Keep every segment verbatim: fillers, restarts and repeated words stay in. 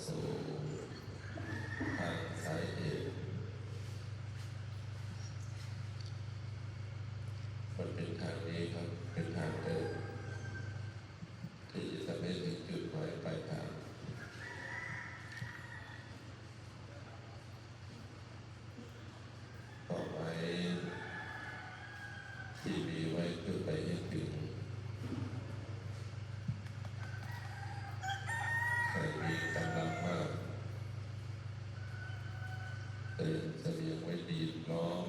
สู่ทางสายเอก มันเป็นทางนี้ครับ เป็นทางเดิน ที่จะทำให้ถึงจุดหมายปลายทาง เป้าหมายที่มีไว้เพื่อไปให้ถึง ใครมีกำลังมาก เตรียมเสบียงไว้ดีพร้อม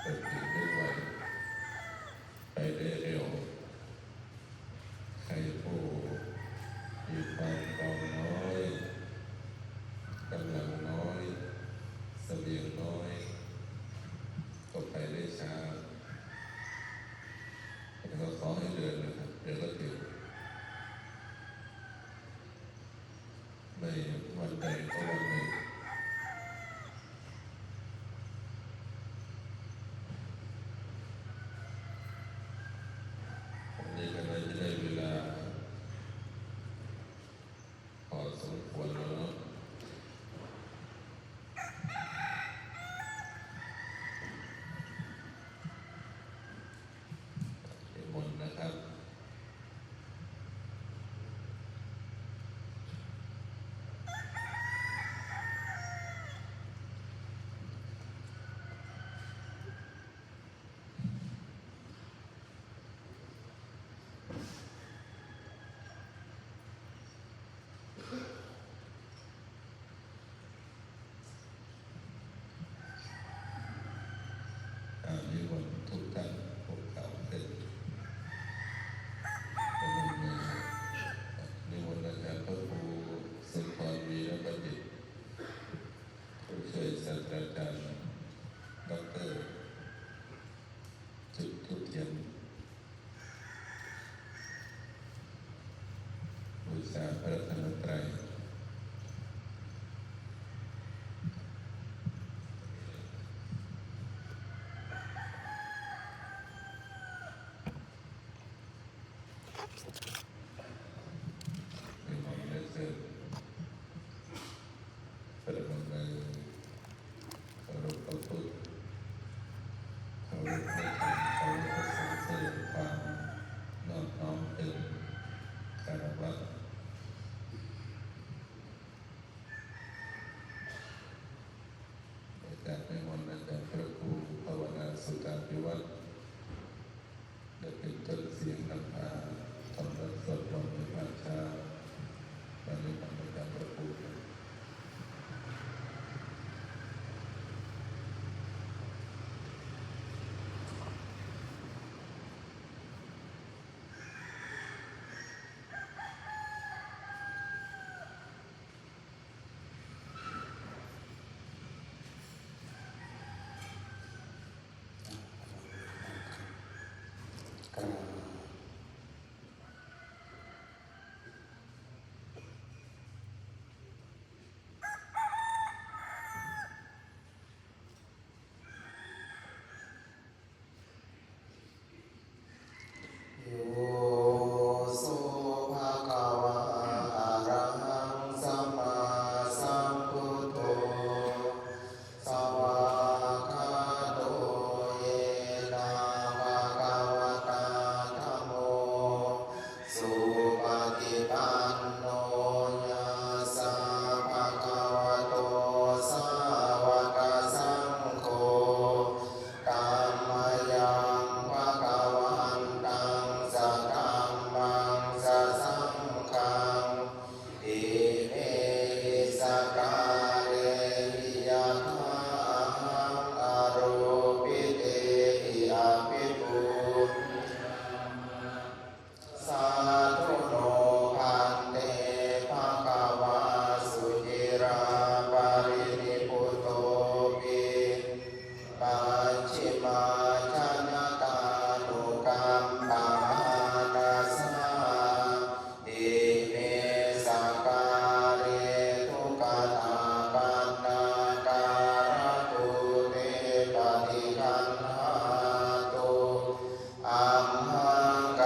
ไปถึงได้ไว ไปได้เร็ว ใครผู้มีความพร้อมน้อย กำลังน้อย เสบียงน้อย ก็ไปได้ช้า แต่ก็ขอให้เดินนะครับ เดี๋ยวก็ถึง ในวันใดก็วันหนึ่ง วันนี้ก็น่าจะได้เวลาพอสมควรแล้วเนาะ นิมนต์นะครับ อ่า นิมนต์ทุกท่าน พวกเขาเป็นนิมนต์อาจารย์พระครูสุนทรวีรบัณฑิต ผู้ช่วยศาสตราจารย์ ด็อกเตอร์ จุดธูปเทียน บูชาพระรัตนตรัย ในห้องเล็กเสร็จ ประมาณ เคารพพระพุทธ เคารพพระธรรม เคารพพระสงฆ์ แสดงความนอบน้อมเป็นคารวะ อาจารย์นิมนต์อาจารย์พระครูภาวนาสุตตาภิวัตร และเป็นต้นเสียงนำพาธรรมะสวดมนต์ในภาคเช้า วันนี้ธรรมะจากพระครูYo so bhagavā arahaṃ sammāsambuddho, svākkhāto yena bhagavatā dhammo, supaṭipanno yassa bhagavato sāvakasaṅgho, tammayaṃ bhagavantaṃ sadhammaṃ sasaṅghaṃ, imehi sakkārehi yathāhaṃ āropitehi abhipū Sādhu no bhante bhagavā suciraparinibbutopi pacchimājanatānukampamānasā ime sakkāre duggatapaṇṇākārabhūte paṭiggaṇhātu. Amhaṃ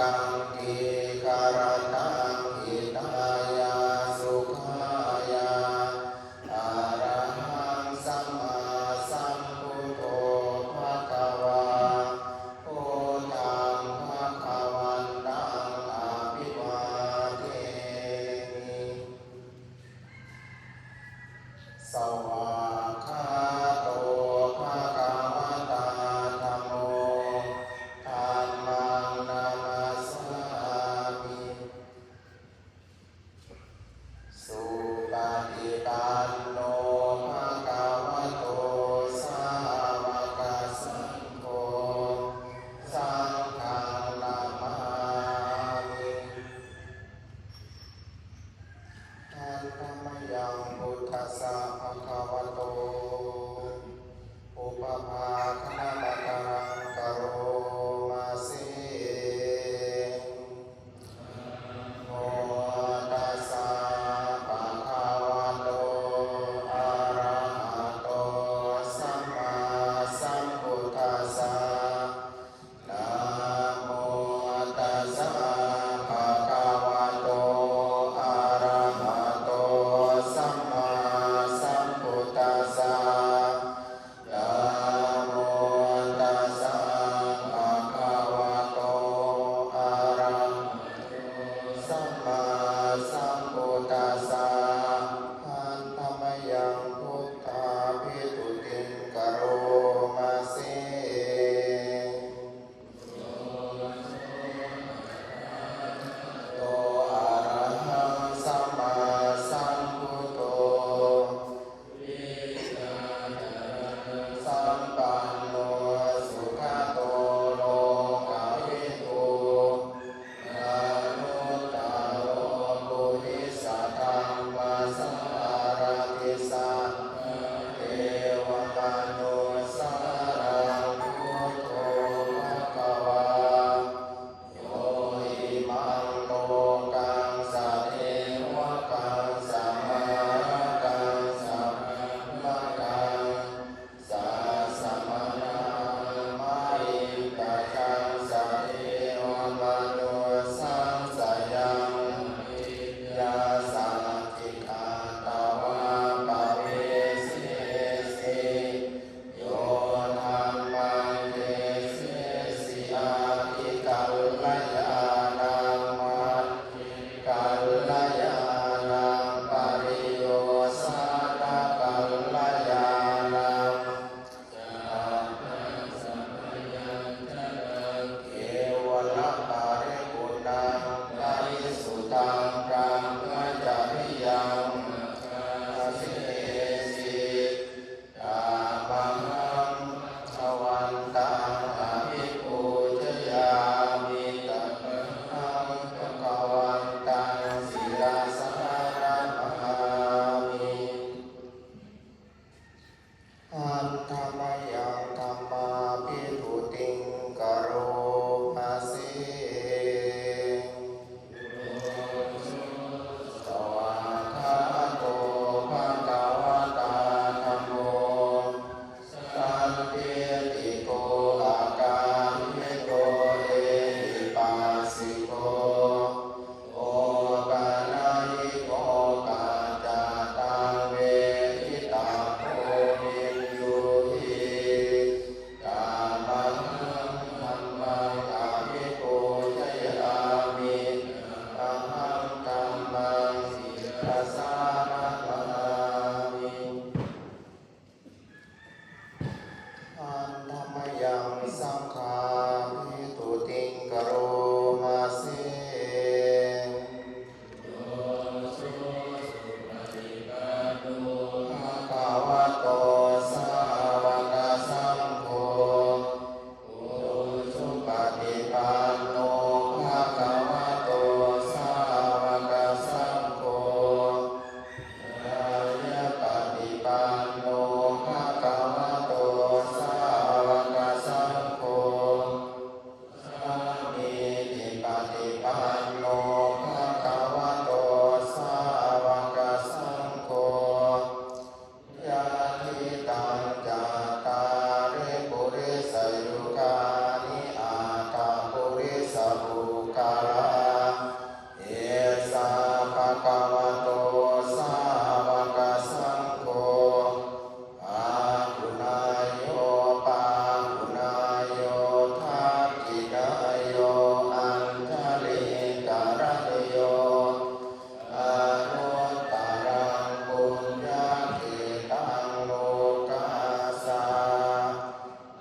saṅghābhitūtiṃ karoma se. Bhagavato sāvakasaṅgho, ujupaṭipanno bhagavato sāvakasaṅgho, ñāyapaṭipanno bhagavato sāvakasaṅgho, sāmīcipaṭipanno bhagavato sāvakasaṅgho, yadidaṃ cattāri purisayugāni aṭṭha purisapuggalā, esa bhagavato sāvakasaṅgho, āhuneyyo pāhuneyyo dakkhiṇeyyo añjalikaraṇīyo, anuttaraṃ puññakkhettaṃ lokassāti.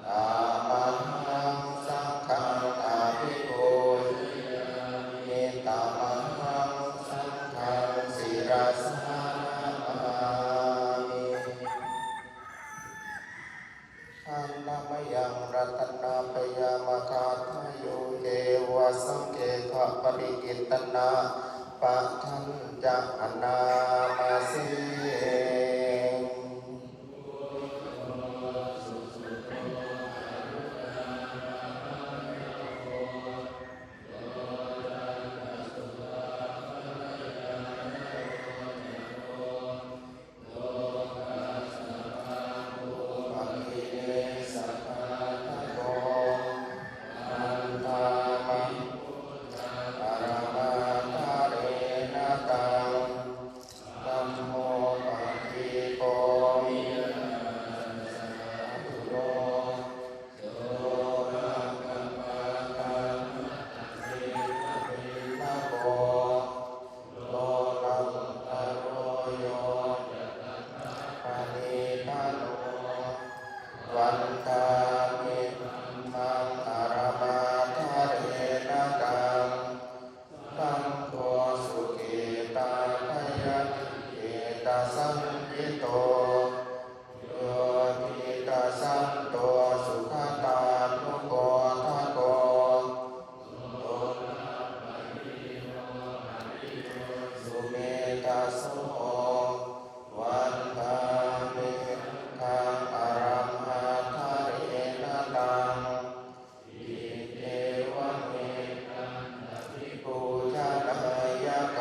Tamaham saṅghaṃ abhipūjayāmi, tamaham saṅghaṃ sirasā namāmi. Annamayaṃ ratanapayaṃ āgāthāyu ceva saṅghekappaṭikittanapaṭhañca bhaṇāma se. Vandāmi buddhaṃ paramatthārena taṃ, dhammo paṭiggaho vijjācaraṇo, sotapaṭipakkhipaṇṇako lokuttaro yo ca tathāgatappaṇidhano. Vandāmi dhammaṃ paramatthārena taṃ, saṅgho sukhitattayadhiṭṭhetasaññito, yo vittasanto sugatānubodhako, sumedhaso. Vandāmi saṅghaṃ paramatthārena taṃ, etevametaṃ abhipūjanīyaṃ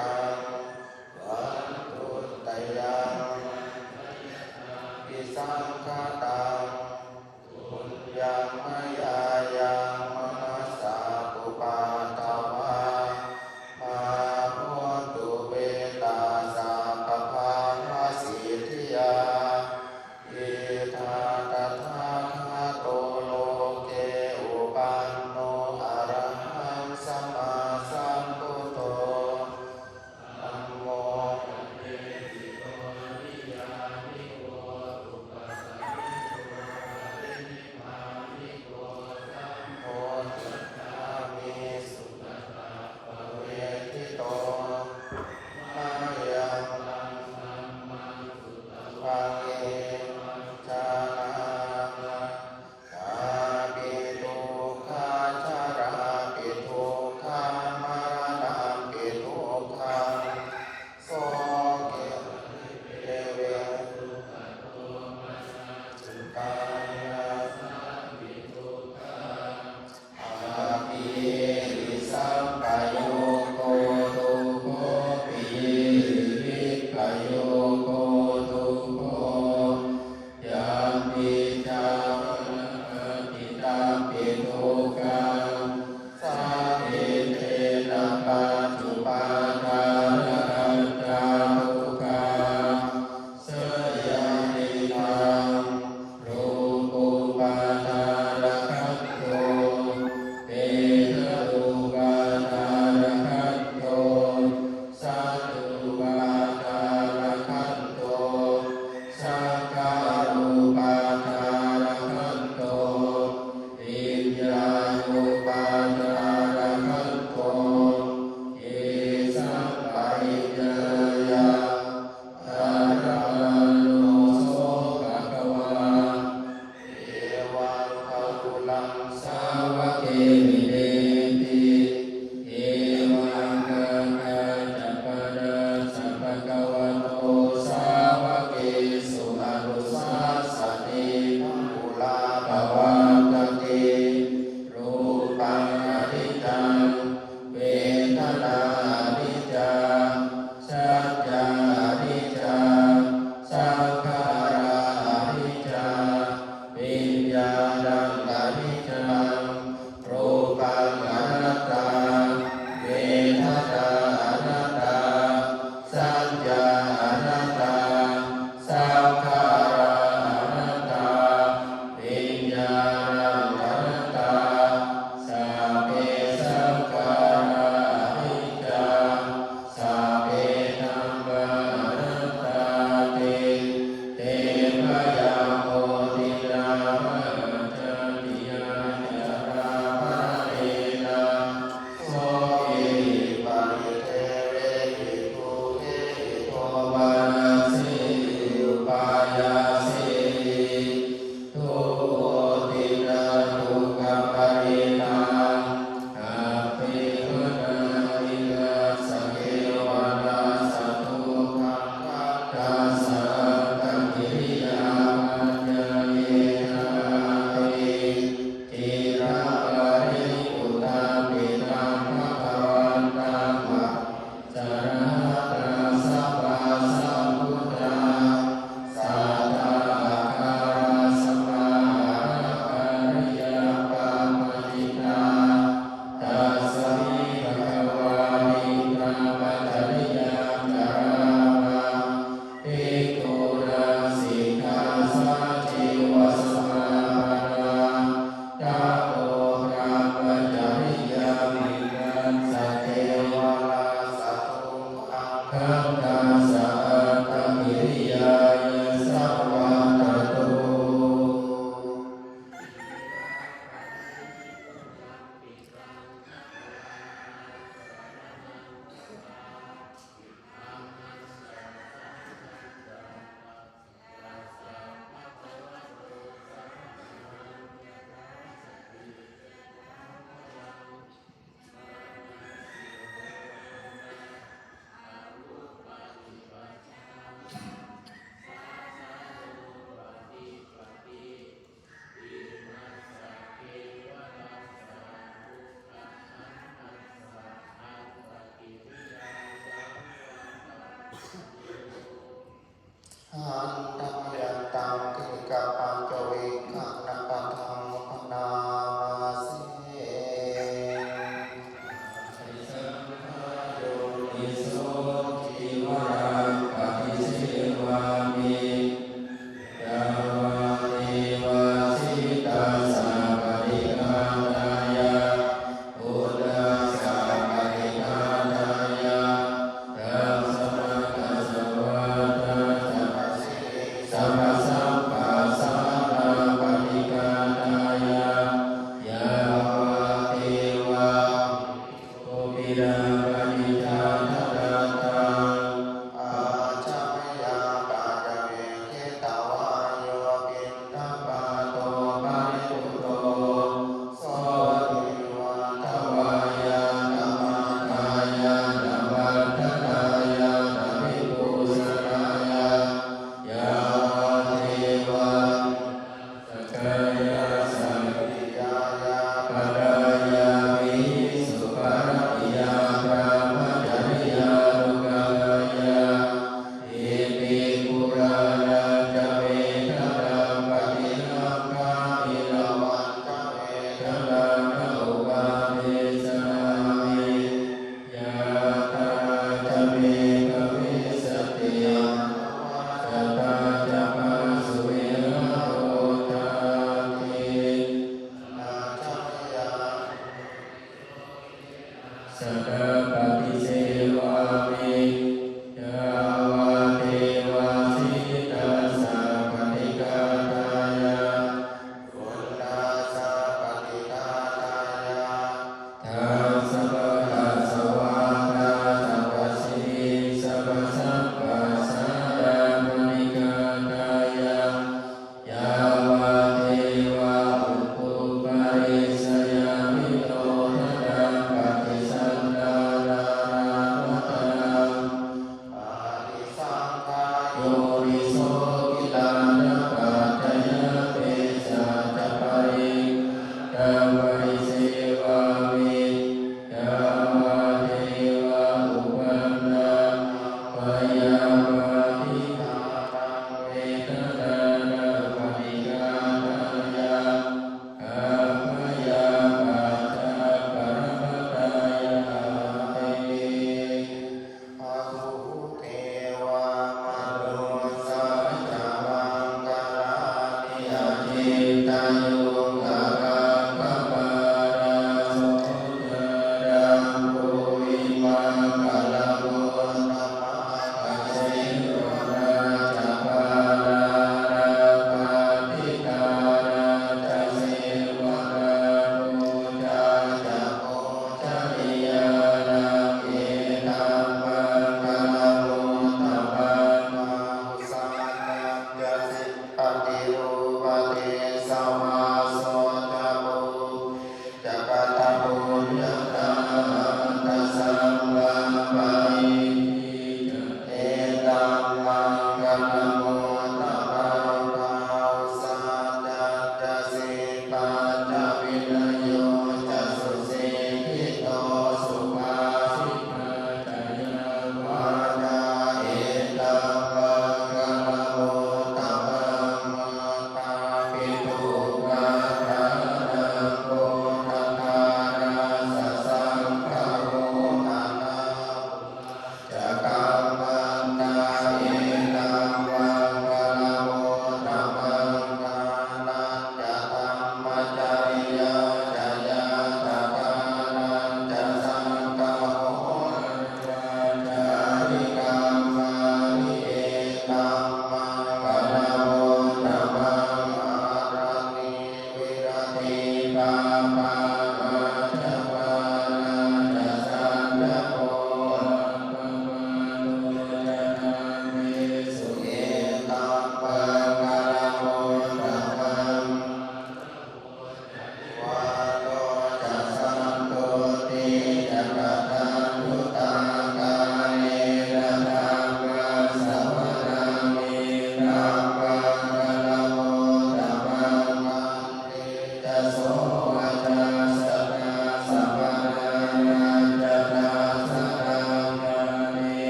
vatthuttayaṃ vandeyatthāpi saṅkhataṃ. Puññaṃ mayā yaṃ manasā uppamatvā mā hontu bhetaṃ sabbapāpasiddhiyā. Idha tathāgato loke uppanno arahaṃ sammāsambuddho, dhammo paṇidhiko niyyāniko dukkhasahito parinibbāniko sāvake vineti. Evaṃ kattāca paññassa bhagavato sāvakesu anussasati, bahulā pavattati. Rūpaṃ aniccaṃ, vedanā aniccā, saññā aniccā, saṅkhārā aniccā, viññāṇaṃ aniccaṃ. Rūpaṃ anattā, vedanā anattā, saññā anattā, saṅkhārā anattā, viññāṇaṃ anattā, sabbe saṅkhārā aniccā, sabbe dhammā anattāti. Te bhayaṃ hotinā, mahā jātiyā jarāmaraṇena, sokehi paridevehi dukkhehi domanassehi upāyāsehi. Dukkhotinā, dukkhaparidevaṃ, appeva nānīnassa kevalassa dukkhaṃ, khandhassa antakiriyā paññāyeva āti. Ciramanibbutaṃ pitaṃ bhagavantaṃ, arahantaṃ sammāsambuddhaṃ, satthā āgārasmā arahantāriyaṃ pabbajitā. Tasmā bhagavā tiṇṇaṃ acariyaṃ carāma, bhikkhūnaṃ sikkhāsājīvasamāpannā, tapo brahmacariyaṃ, vihaṃ sakkevalassa dukkhaṃ, khandhassa antakiriyāya saṃvattatu. Handa mayaṃ taṃ khīṇapañcavibhāgaṃ nāgadaṃ bhaṇāma se. Yoniso cīvaraṃ paṭisevāmi, yāvadeva sītassa paṭighātāya, uṇhassa paṭighātāya, dassanākāsavatthassa sampassānapaṭighātāya, yāvadeva kupinapaṭicchādanatthaṃ. Ajja mayā pañcavekkhitvā yo piṇḍapāto paribhutto, so neva davāya na madāya na maṇḍanāya na vibhūsanāya, yāvadeva sakkāyassa vijjāya panāya vihiṃsuparatiyā brahmacariyānuggahāya. Iti purāṇañca vedanaṃ paṭihaṅkhāmi navañca vedanaṃ na uppādessāmi. Yātrā ca me bhavissati anavajjatā ca phāsuvihāro cāti. Sadā paṭisevāmi, yāvadeva sītassa paṭighātāya, uṇhassa paṭighātāya, dassanākāsavatthassa passānapaṭighātāya, yāvadeva utuparissayaṃ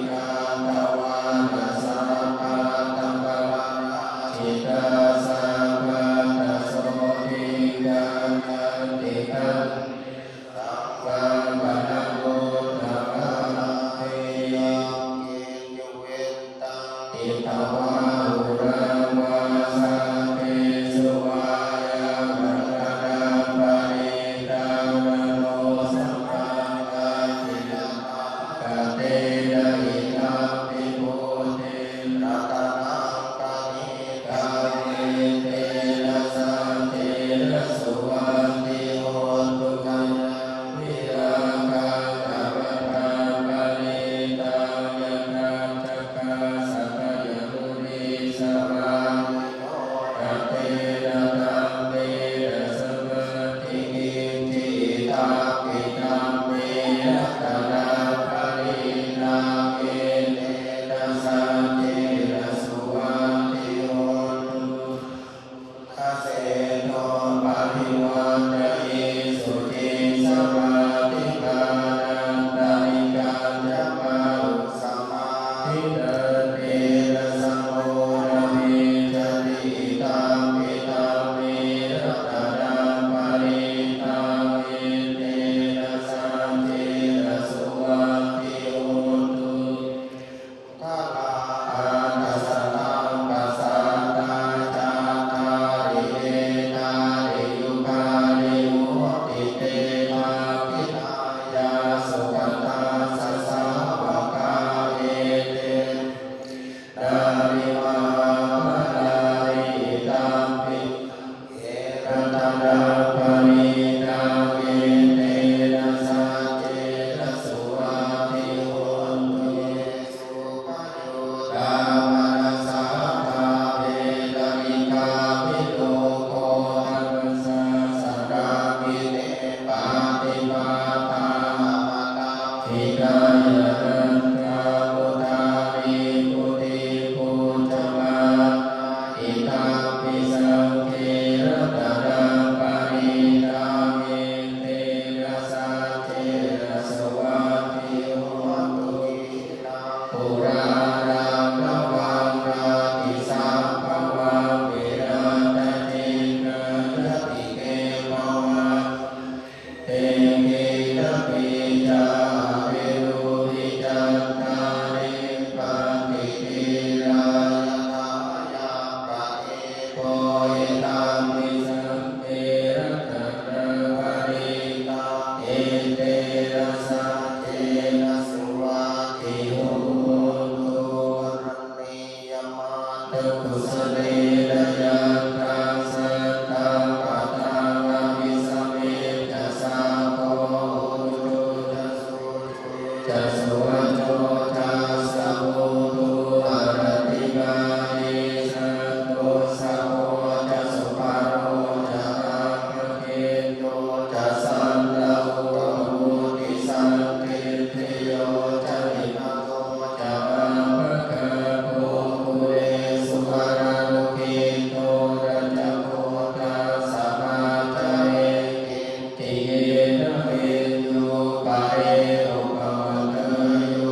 Ikantavāna sabbatthaparaṇā cittā sabbattha sotthiṃ gaṇhanti khantena saṃvaṃ pana vuṭṭhagāmehi. Yaṅkiñci vittaṃ idha vā huraṃ vā saggesu vā yā ratanaṃ paṇītaṃ na no samaṃ atthi tathāgatena. Idampi buddhe ratanaṃ paṇītaṃ etena saccena suvatthi hotu. Khayaṃ virāgaṃ amataṃ paṇītaṃ yadajjhagā sakyamunī sarāmino na tena dhammena samatthi kiñci. Idampi dhamme ratanaṃ paṇītaṃ etena saccena suvatthi hotu. Buddhaseṭṭho parivaṭṭayī suciṃ samādhimānantarikañca mārū samādhinā tena samo na vijjati. Idampi dhamme ratanaṃ paṇītaṃ etena saccena suvatthi hotu. Aṭṭhasataṃ pasatthā cattāri etāni yugāni honti te dakkhiṇeyyā sugatassa sāvakā ete nāni mahapphalāni. Idampi ratanaṃ paṇītaṃ etena saccena suvatthi hotu. Ye suppayuttā manasā daḷhena nikkāmino gotamasāsanamhi te pattipattā amataṃ vigayha laddhā mudhā nibbutiṃ bhuñjamānā. Idampi saṅghe ratanaṃ paṇītaṃ etena saccena suvatthi hotu. Khīṇaṃ purāṇaṃ navaṃ natthi sambhavaṃ virattacittāyatike bhavasmiṃ. Te khīṇabījā avirūḷhichandā nibbanti dhīrā yathāyampadīpo. Idampi saṅghe ratanaṃ paṇītaṃ etena saccena suvatthi hotu. Karaṇīyamatthakusalena yaṃ dasaṭṭhaṃ padaṃ abhisamecca sakko ujū ca suhujū ca suvaco cassa mudu anatimānī. Santussako ca subharo ca appakicco ca sallahukavutti, santindriyo ca nipako ca appagabbho kulesu ananugiddho. Na ca khuddaṃ samācare kiñci yena viññū pare upavadeyyuṃ.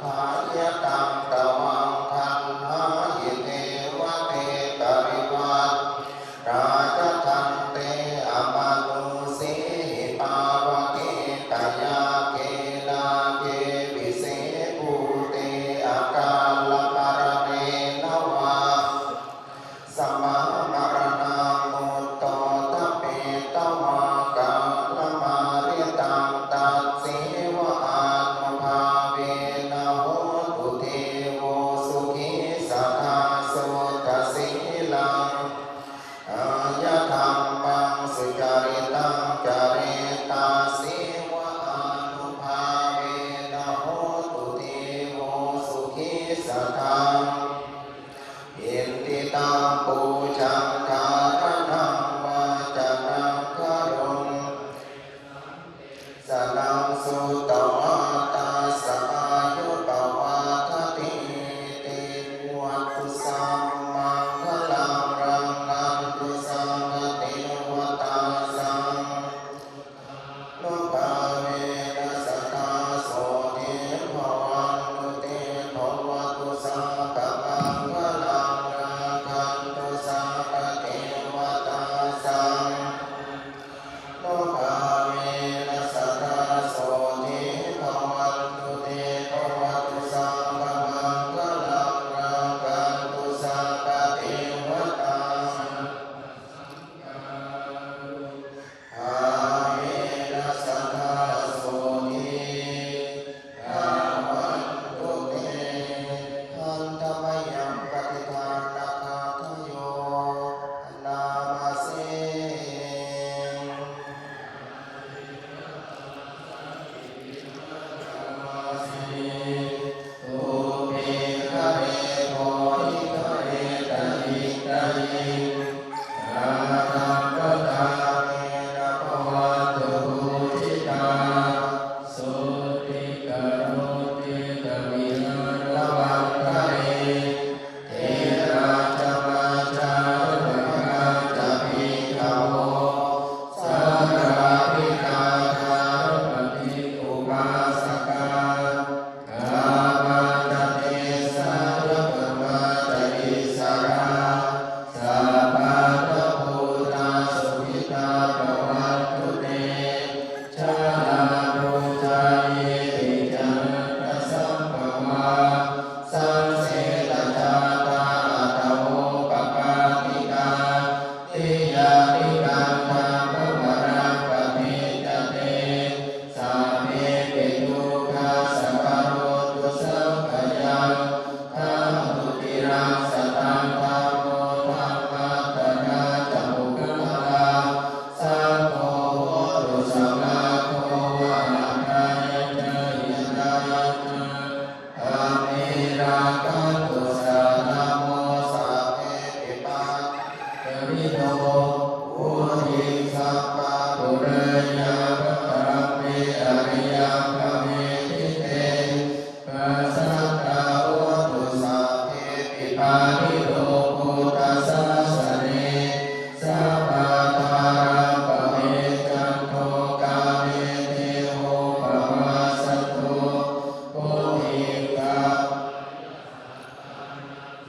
Dāya taṃ tvaṃ gaṇhāhi devate parivāraṃ, rājadaṇḍe amanussehi pāvake, tayāgge nāge vise bhūte akālamaraṇena vā, sammā maraṇā mutto ṭhapetvā kālamāritaṃ, tasseva ānubhāvena hotu devo sukhī sadā. Suddhasīlaṃ dāyadammaṃ sucaritaṃ care, tasseva ānubhāvena hotu devo sukhī sadā. Niṭṭhitaṃ pūjaṃ dhāraṇaṃ vācanaṃ garuṃ, sanaṃ sutvā tassa āyu pavaḍḍhatīti. Bhavatu sabbamaṅgalaṃ, rakkhantu sabbadevatā, sabba nubhāvena sadā sotthī bhavantu te. Bhavatu sabbamaṅgalaṃ, rakkhantu sabbadevatā, sabba nubhāvena sadā sotthī bhavantu te. Bhavatu sabbamaṅgalaṃ, rakkhantu sabbadevatā, sabba nubhāvena sadā sotthī bhavantu te. Handa mayaṃ paṭiggaṇhakātayo. Anāmase. Thūpe ghare bodhighare tahiṃ tahiṃ, ārabbamānena bhavantu pūjitā. Sotthiṃ karontedha vihāravihāraṇaṃ, therā ca majjhā navakā ca bhikkhavo, sārāmikā dānapatimānā upāsakā, gāmā ca desā ca gamā ca issarā, sappāṇabhūtā sukhitā bhavantu te. Jalābujā yepi ca naṃ na sambhavā, saṃsedajātā athavopapātikā, niyyānikaṃ dhammavaraṃ paṭicca te, sabbepi dukkhassa karontu saṅkhayaṃ. Ṭhātu ciraṃ sataṃ dhammo, dhammaddharā ca puggalā, saṅgho hotu samaggo va, atthāya ca hitāya ca. Amhe rakkhatu saddhammo, sabbepi pāṇino. Vuḍḍhiṃ sampāpuṇeyyāma, dhamme ariyappavedite. Passaddhā hontu sabbepi pāṇino buddhasāsane. Sabbadhāraṃ pavecchanto, kāle devo pavassatu. Vuḍḍhī ca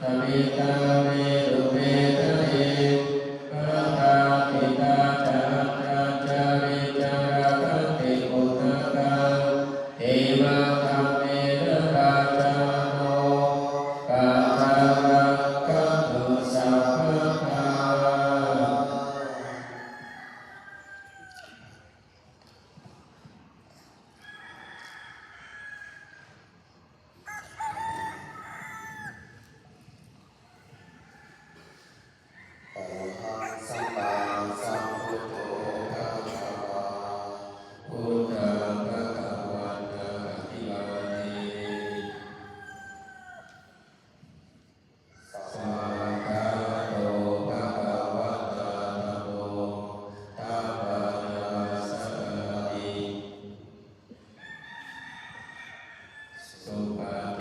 mayā sabbā yattha, pita me upetha iti. Mātā pitā ca atrajaṃ, niccaṃ rakkhanti puttakaṃ, evaṃ dhammena rājāno, pajaṃ rakkhatha sabbadā. Arahaṃ sammāsambuddho bhagavā, buddhaṃ bhagavantaṃ abhivādemi. Svākkhāto bhagavatā dhammo, dhammaṃ namassāmi. Supati.